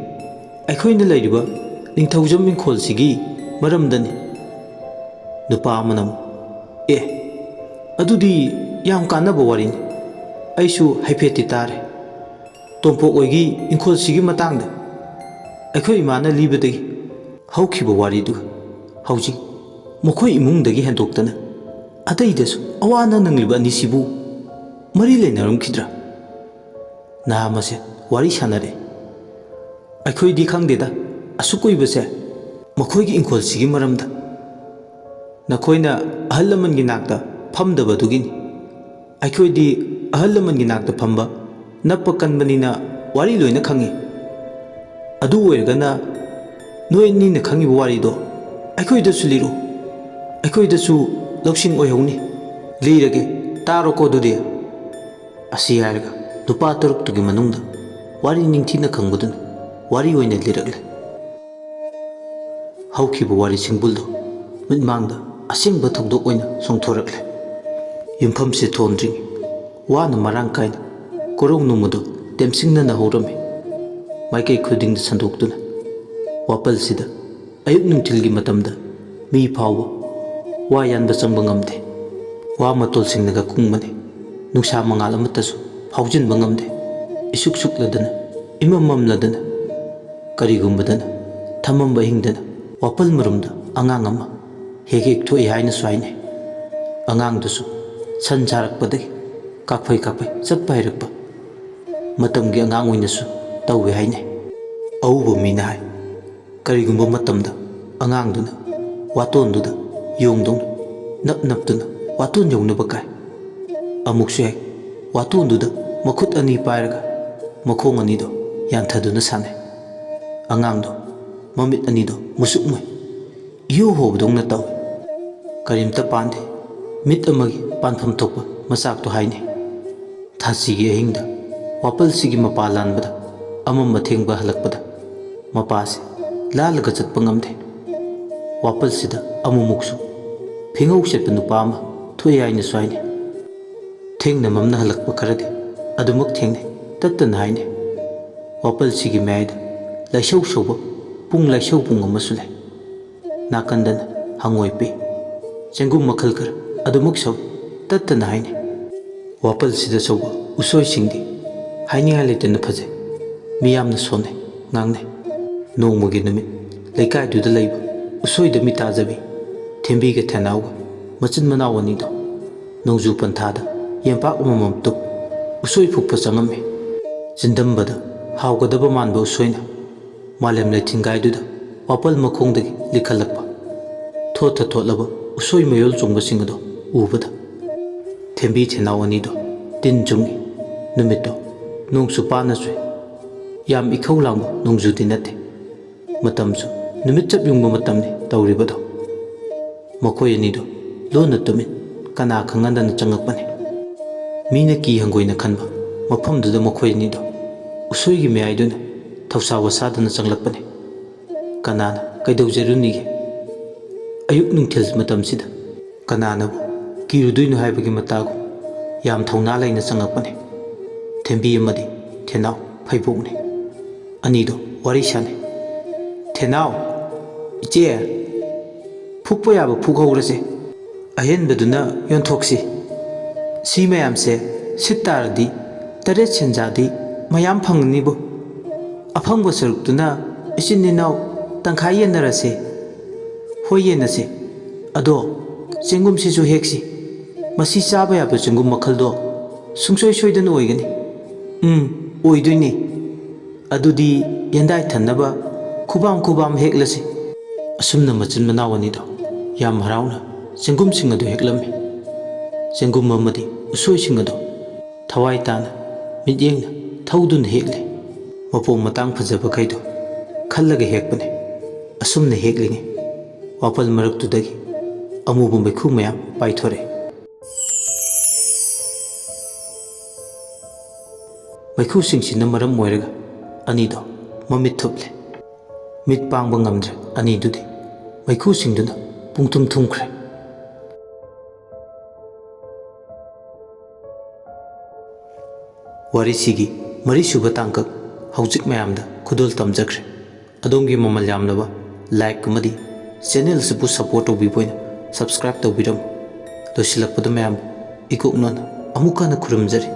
ꯑꯩꯈꯣꯏꯅ ꯂꯩꯔꯤꯕ "ꯅꯤꯡꯊꯧꯖꯝ ꯏꯪꯈꯣꯜꯁꯤꯒꯤ ꯃꯔꯝꯗꯅꯤ"꯫ ꯅꯨꯄꯥ ꯑꯃꯅ ꯑꯃꯨꯛ, "ꯑꯦ, ꯑꯗꯨꯗꯤ ꯌꯥꯝ ꯀꯥꯟꯅꯕ ꯋꯥꯔꯤꯅꯤ꯫ ꯑꯩꯁꯨ ꯍꯥꯏꯐꯦꯠꯇꯤ ꯇꯥꯔꯦ꯫ ꯇꯣꯝꯄꯣꯛ ꯍꯣꯏꯒꯤ ꯏꯪꯈꯣꯜꯁꯤꯒꯤ ꯃꯇꯥꯡꯗ ꯑꯩꯈꯣꯏ ꯏꯃꯥꯅ ꯂꯤꯕꯗꯒꯤ ꯍꯧꯈꯤꯕ ꯋꯥꯔꯤꯗꯨꯒ ꯍꯧꯖꯤꯛ ꯃꯈꯣꯏ ꯏꯃꯨꯡꯗꯒꯤ ꯍꯦꯟꯗꯣꯛꯇꯅ ꯑꯇꯩꯗꯁꯨ ꯑꯋꯥ ꯑꯅꯥ ꯅꯪꯂꯤꯕ ꯑꯅꯤꯁꯤꯕꯨ ꯃꯔꯤ ꯂꯩꯅꯔꯝꯈꯤꯗ꯭ꯔꯥ?" ꯅꯍꯥ ꯃꯁꯦꯜ ꯋꯥꯔꯤ ꯁꯥꯟꯅꯔꯦ꯫ "ꯑꯩꯈꯣꯏꯗꯤ ꯈꯪꯗꯦꯗ, ꯑꯁꯨꯛ ꯀꯨꯏꯕꯁꯦ ꯃꯈꯣꯏꯒꯤ ꯏꯪꯈꯣꯜꯁꯤꯒꯤ ꯃꯔꯝꯗ꯫ ꯅꯈꯣꯏꯅ ꯑꯍꯜ ꯂꯃꯟꯒꯤ ꯅꯥꯛꯇ ꯐꯝꯗꯕꯗꯨꯒꯤꯅꯤ꯫ ꯑꯩꯈꯣꯏꯗꯤ ꯑꯍꯜ ꯂꯃꯟꯒꯤ ꯅꯥꯛꯇ ꯐꯝꯕ ꯅꯞꯄ ꯀꯟꯕꯅꯤꯅ ꯋꯥꯔꯤ ꯂꯣꯏꯅ ꯈꯪꯉꯤ꯫ ꯑꯗꯨ ꯑꯣꯏꯔꯒꯅ ꯅꯣꯏ ꯑꯅꯤꯅ ꯈꯪꯉꯤꯕ ꯋꯥꯔꯤꯗꯣ ꯑꯩꯈꯣꯏꯗꯁꯨ ꯂꯤꯔꯣ꯫ ꯑꯩꯈꯣꯏꯗꯁꯨ ꯂꯧꯁꯤꯡ ꯑꯣꯏꯍꯧꯅꯤ꯫ ꯂꯤꯔꯒꯦ, ꯇꯥꯔꯣꯀꯣ ꯑꯗꯨꯗꯤ"꯫ ꯑꯁꯤ ꯍꯥꯏꯔꯒ ꯅꯨꯄꯥ ꯇꯔꯨꯛꯇꯨꯒꯤ ꯃꯅꯨꯡꯗ ꯋꯥꯔꯤ ꯅꯤꯡꯊꯤꯅ ꯈꯪꯕꯗꯨꯅ ꯋꯥꯔꯤ ꯑꯣꯏꯅ ꯂꯤꯔꯛꯂꯦ꯫ ꯍꯧꯈꯤꯕ ꯋꯥꯔꯤ ꯁꯤꯡꯕꯨꯜꯗꯣ ꯃꯤꯠꯃꯥꯡꯗ ꯑꯁꯦꯡꯕ ꯊꯧꯗꯣꯛ ꯑꯣꯏꯅ ꯆꯣꯡꯊꯣꯔꯛꯂꯦ꯫ ꯌꯨꯝꯐꯝꯁꯦ ꯊꯣꯟꯗ꯭ꯔꯤꯉꯩ ꯋꯥꯅ ꯃꯔꯥꯡ ꯀꯥꯏꯅ ꯀꯣꯔꯧ ꯅꯣꯡꯃꯗꯣ ꯇꯦꯝꯁꯤꯡꯅꯅ ꯍꯧꯔꯝꯃꯤ꯫ ꯃꯥꯏꯀꯩ ꯈꯨꯗꯤꯡꯗ ꯁꯟꯗꯣꯛꯇꯨꯅ ꯋꯥꯄꯜꯁꯤꯗ ꯑꯌꯨꯛ ꯅꯨꯡꯊꯤꯜꯒꯤ ꯃꯇꯝꯗ ꯃꯤ ꯐꯥꯎꯕ ꯋꯥ ꯌꯥꯟꯕ ꯆꯪꯕ ꯉꯝꯗꯦ꯫ ꯋꯥ ꯃꯇꯣꯜꯁꯤꯡꯅꯒ ꯈꯨꯡꯕꯅꯤ꯫ ꯅꯨꯡꯁꯥ ꯃꯉꯥꯜ ꯑꯃꯠꯇꯁꯨ ꯐꯥꯎꯖꯤꯟꯕ ꯉꯝꯗꯦ꯫ ꯏꯁꯨꯛ ꯁꯨꯛꯂꯗꯅ, ꯏꯃꯝ ꯃꯝꯂꯗꯅ, ꯀꯔꯤꯒꯨꯝꯕꯗꯅ ꯊꯃꯝꯕ ꯑꯍꯤꯡꯗꯅ ꯋꯥꯄꯜ ꯃꯔꯨꯝꯗ ꯑꯉꯥꯡ ꯑꯃ ꯍꯦꯛ ꯍꯦꯛ ꯊꯣꯛꯏ ꯍꯥꯏꯅꯁꯨ ꯍꯥꯏꯅꯩ꯫ ꯑꯉꯥꯡꯗꯨꯁꯨ ꯁꯟ ꯁꯥꯔꯛꯄꯗꯒꯤ ꯀꯥꯛꯐꯩ ꯀꯥꯛꯐꯩ ꯆꯠꯄ ꯍꯩꯔꯛꯄ ꯃꯇꯝꯒꯤ ꯑꯉꯥꯡ ꯑꯣꯏꯅꯁꯨ ꯇꯧꯏ ꯍꯥꯏꯅꯩ꯫ ꯑꯎꯕ ꯃꯤꯅ ꯍꯥꯏ, ꯀꯔꯤꯒꯨꯝꯕ ꯃꯇꯝꯗ ꯑꯉꯥꯡꯗꯨꯅ ꯋꯥꯇꯣꯟꯗꯨꯗ ꯌꯣꯡꯗꯧꯅ ꯅꯞ ꯅꯞꯇꯨꯅ ꯋꯥꯇꯣꯟ ꯌꯧꯅꯕ ꯀꯥꯏ꯫ ꯑꯃꯨꯛꯁꯨ ꯍꯦꯛ ꯋꯥꯇꯣꯟꯗꯨꯗ ꯃꯈꯨꯠ ꯑꯅꯤ ꯄꯥꯏꯔꯒ ꯃꯈꯣꯡ ꯑꯅꯤꯗꯣ ꯌꯥꯟꯊꯗꯨꯅ ꯁꯥꯟꯅꯩ꯫ ꯑꯉꯥꯡꯗꯣ ꯃꯃꯤꯠ ꯑꯅꯤꯗꯣ ꯃꯨꯁꯨꯛ ꯃꯨꯏ꯫ ꯏꯍꯣ ꯍꯣꯕꯗꯧꯅ ꯇꯧꯏ꯫ ꯀꯔꯤꯝꯇ ꯄꯥꯟꯗꯦ꯫ ꯃꯤꯠ ꯑꯃꯒꯤ ꯄꯥꯟꯐꯝ ꯊꯣꯛꯄ ꯃꯆꯥꯛꯇꯣ ꯍꯥꯏꯅꯩ꯫ ꯊꯥꯁꯤꯒꯤ ꯑꯍꯤꯡꯗ ꯋꯥꯄꯜꯁꯤꯒꯤ ꯃꯄꯥ ꯂꯥꯟꯕꯗ ꯑꯃꯝ ꯑꯊꯦꯡꯕ ꯍꯜꯂꯛꯄꯗ ꯃꯄꯥꯁꯦ ꯂꯥꯜꯂꯒ ꯆꯠꯄ ꯉꯝꯗꯦ꯫ ꯋꯥꯄꯜꯁꯤꯗ ꯑꯃꯨꯛꯃꯨꯛꯁꯨ ꯐꯤꯉꯧ ꯁꯦꯠꯄ ꯅꯨꯄꯥ ꯑꯃ ꯊꯣꯛꯑꯦ ꯍꯥꯏꯅꯁꯨ ꯍꯥꯏꯅꯩ꯫ ꯊꯦꯡꯅ ꯃꯝꯅ ꯍꯜꯂꯛꯄ ꯈꯔꯗꯤ ꯑꯗꯨꯃꯛ ꯊꯦꯡꯅꯩ, ꯇꯠꯇꯅ ꯍꯥꯏꯅꯩ꯫ ꯋꯥꯄꯜꯁꯤꯒꯤ ꯃꯌꯥꯏꯗ ꯂꯥꯏꯁꯧ ꯁꯧꯕ ꯄꯨꯡ ꯂꯥꯏꯁꯧ ꯄꯨꯡ ꯑꯃꯁꯨ ꯂꯩ꯫ ꯅꯥꯀꯟꯗꯅ ꯍꯪꯉꯣꯏ ꯄꯤ꯫ ꯆꯦꯡꯒꯨꯝ ꯃꯈꯜ ꯈꯔ ꯑꯗꯨꯃꯛ ꯁꯧꯏ꯫ ꯇꯠꯇꯅ ꯍꯥꯏꯅꯩ꯫ ꯋꯥꯄꯜꯁꯤꯗ ꯁꯧꯕ ꯎꯁꯣꯏꯁꯤꯡꯗꯤ ꯍꯥꯏꯅꯤꯡꯉꯥꯏ ꯂꯩꯇꯅ ꯐꯖꯩ꯫ ꯃꯤꯌꯥꯝꯅ ꯁꯣꯟꯅꯩ, ꯉꯥꯡꯅꯩ꯫ ꯅꯣꯡꯃꯒꯤ ꯅꯨꯃꯤꯠ ꯂꯩꯀꯥꯏꯗꯨꯗ ꯂꯩꯕ ꯎꯁꯣꯏꯗ ꯃꯤ ꯇꯥꯖꯕꯤ ꯊꯦꯝꯕꯤꯒ ꯊꯦꯅꯥꯎꯒ ꯃꯆꯤꯟ ꯃꯅꯥꯎ ꯑꯅꯤꯗꯣ ꯅꯣꯡꯖꯨ ꯄꯟꯊꯥꯗ ꯌꯦꯝꯄꯥꯛ ꯑꯃꯃꯝ ꯇꯨꯞ ꯎꯁꯣꯏ ꯐꯨꯛꯄ ꯆꯪꯉꯝꯃꯤ꯫ ꯆꯤꯟꯗꯝꯕꯗ ꯍꯥꯎꯒꯗꯕ ꯃꯥꯟꯕ ꯎꯁꯣꯏꯅ ꯃꯥꯂꯦꯝ ꯂꯩꯊꯤꯟꯒꯥꯏꯗꯨꯗ ꯋꯥꯄꯜ ꯃꯈꯣꯡꯗꯒꯤ ꯂꯤꯈꯠꯂꯛꯄ ꯊꯣꯠꯊ ꯊꯣꯠꯂꯕ ꯎꯁꯣꯏ ꯃꯌꯣꯜ ꯆꯣꯡꯕꯁꯤꯡ ꯑꯗꯣ ꯎꯕꯗ ꯊꯦꯝꯕꯤ ꯊꯦꯅꯥꯎ ꯑꯅꯤꯗꯣ ꯇꯤꯟ ꯆꯨꯡꯏ꯫ ꯅꯨꯃꯤꯠꯇꯣ ꯅꯣꯡꯁꯨ ꯄꯥꯅ ꯆꯨꯏ꯫ ꯌꯥꯝ ꯏꯈꯧ ꯂꯥꯡꯕ ꯅꯣꯡꯖꯨꯗꯤ ꯅꯠꯇꯦ꯫ ꯃꯇꯝꯁꯨ ꯅꯨꯃꯤꯠ ꯆꯞ ꯌꯨꯡꯕ ꯃꯇꯝꯅꯤ ꯇꯧꯔꯤꯕꯗꯣ꯫ ꯃꯈꯣꯏ ꯑꯅꯤꯗꯣ ꯂꯣꯟꯅ ꯇꯨꯃꯤꯟ ꯀꯅꯥ ꯈꯪꯍꯟꯗꯅ ꯆꯪꯂꯛꯄꯅꯤ꯫ ꯃꯤꯅ ꯀꯤ ꯍꯪꯒꯣꯏꯅ ꯈꯟꯕ ꯃꯐꯝꯗꯨꯗ ꯃꯈꯣꯏ ꯑꯅꯤꯗꯣ ꯎꯁꯣꯏꯒꯤ ꯃꯌꯥꯏꯗꯨꯅ ꯊꯧꯁꯥ ꯋꯥꯁꯥꯗꯅ ꯆꯪꯂꯛꯄꯅꯤ꯫ ꯀꯅꯥꯅ ꯀꯩꯗꯧꯖꯔꯨꯅꯤꯒꯦ? ꯑꯌꯨꯛ ꯅꯨꯡꯊꯤꯜ ꯃꯇꯝꯁꯤꯗ ꯀꯅꯥꯅꯕꯨ ꯀꯤꯔꯨꯗꯣꯏꯅꯣ ꯍꯥꯏꯕꯒꯤ ꯃꯇꯥꯒꯨꯝ ꯌꯥꯝ ꯊꯧꯅꯥ ꯂꯩꯅ ꯆꯪꯂꯛꯄꯅꯤ꯫ ꯊꯦꯝꯕꯤ ꯑꯃꯗꯤ ꯊꯦꯅꯥꯎ ꯐꯩꯕꯣꯛꯅꯤ꯫ ꯑꯅꯤꯗꯣ ꯋꯥꯔꯤ ꯁꯥꯅꯩ꯫ "ꯊꯦꯅꯥꯎ, ꯏꯆꯦ, ꯐꯨꯛꯄ ꯌꯥꯕ ꯐꯨꯛꯍꯧꯔꯁꯦ꯫ ꯑꯍꯦꯟꯕꯗꯨꯅ ꯌꯣꯟꯊꯣꯛꯁꯤ꯫ ꯁꯤ ꯃꯌꯥꯝꯁꯦ ꯁꯤꯠ ꯇꯥꯔꯗꯤ ꯇꯔꯦꯠ ꯁꯦꯟꯖꯥꯗꯤ ꯃꯌꯥꯝ ꯐꯪꯒꯅꯤꯕꯨ꯫ ꯑꯐꯪꯕ ꯁꯔꯨꯛꯇꯨꯅ ꯏꯆꯤꯟ ꯏꯅꯥꯎ ꯇꯪꯈꯥꯏ ꯌꯦꯟꯅꯔꯁꯦ꯫" "ꯍꯣꯏ, ꯌꯦꯟꯅꯁꯦ꯫ ꯑꯗꯣ ꯆꯦꯡꯒꯨꯝꯁꯤꯁꯨ ꯍꯦꯛꯁꯤ꯫ ꯃꯁꯤ ꯆꯥꯕ ꯌꯥꯕ ꯆꯦꯡꯒꯨꯝ ꯃꯈꯜꯗꯣ ꯁꯨꯡꯁꯣꯏ ꯁꯣꯏꯗꯅ ꯑꯣꯏꯒꯅꯤ꯫" "ꯎꯝ, ꯑꯣꯏꯗꯣꯏꯅꯤ꯫ ꯑꯗꯨꯗꯤ ꯌꯦꯟꯗꯥꯏ ꯊꯟꯅꯕ ꯈꯨꯕꯥꯝ ꯈꯨꯕꯥꯝ ꯍꯦꯛꯂꯁꯤ꯫" ꯑꯁꯨꯝꯅ ꯃꯆꯤꯟ ꯃꯅꯥꯎ ꯑꯅꯤꯗꯣ ꯌꯥꯝ ꯍꯔꯥꯎꯅ ꯆꯦꯡꯒꯨꯝꯁꯤꯡ ꯑꯗꯨ ꯍꯦꯛꯂꯝꯃꯤ꯫ ꯆꯦꯡꯒꯨꯝ ꯑꯃꯗꯤ ꯎꯁꯣꯏꯁꯤꯡ ꯑꯗꯣ ꯊꯋꯥꯏ ꯇꯥꯅ ꯃꯤꯠꯌꯦꯡꯅ ꯊꯧꯗꯨꯅ ꯍꯦꯛꯂꯤ꯫ ꯃꯄꯣꯝ ꯃꯇꯥꯡ ꯐꯖꯕꯈꯩꯗꯣ ꯈꯜꯂꯒ ꯍꯦꯛꯄꯅꯤ꯫ ꯑꯁꯨꯝꯅ ꯍꯦꯛꯂꯤꯉꯩ ꯋꯥꯄꯜ ꯃꯔꯛꯇꯨꯗꯒꯤ ꯑꯃꯨꯕ ꯃꯩꯈꯨ ꯃꯌꯥꯝ ꯄꯥꯏꯊꯣꯔꯛꯏ꯫ ꯃꯩꯈꯨꯁꯤꯡꯁꯤꯅ ꯃꯔꯝ ꯑꯣꯏꯔꯒ ꯑꯅꯤꯗꯣ ꯃꯃꯤꯠ ꯊꯨꯞꯂꯦ꯫ ꯃꯤꯠ ꯄꯥꯡꯕ ꯉꯝꯗ꯭ꯔꯦ ꯑꯅꯤꯗꯨꯗꯤ꯫ ꯃꯩꯈꯨꯁꯤꯡꯗꯨꯅ ꯄꯨꯡꯊꯨꯝ ꯊꯨꯝꯈ꯭ꯔꯦ꯫ ꯋꯥꯔꯤꯁꯤꯒꯤ ꯃꯔꯤꯁꯨꯕ ꯇꯥꯡꯀꯛ ꯍꯧꯖꯤꯛ ꯃꯌꯥꯝꯗ ꯈꯨꯗꯣꯜ ꯇꯝꯖꯈ꯭ꯔꯦ꯫ ꯑꯗꯣꯝꯒꯤ ꯃꯃꯜ ꯌꯥꯝꯂꯕ like ꯑꯃꯗꯤ channel ꯑꯁꯤꯕꯨ support ꯇꯧꯕꯤꯕ ꯑꯣꯏꯅ subscribe ꯇꯧꯕꯤꯔꯝꯃꯨ꯫ ꯂꯣꯏꯁꯤꯜꯂꯛꯄꯗ ꯃꯌꯥꯝꯕꯨ ꯏꯀꯣꯛꯅꯅ ꯑꯃꯨꯛ ꯍꯟꯅ ꯈꯨꯔꯨꯝꯖꯔꯤ꯫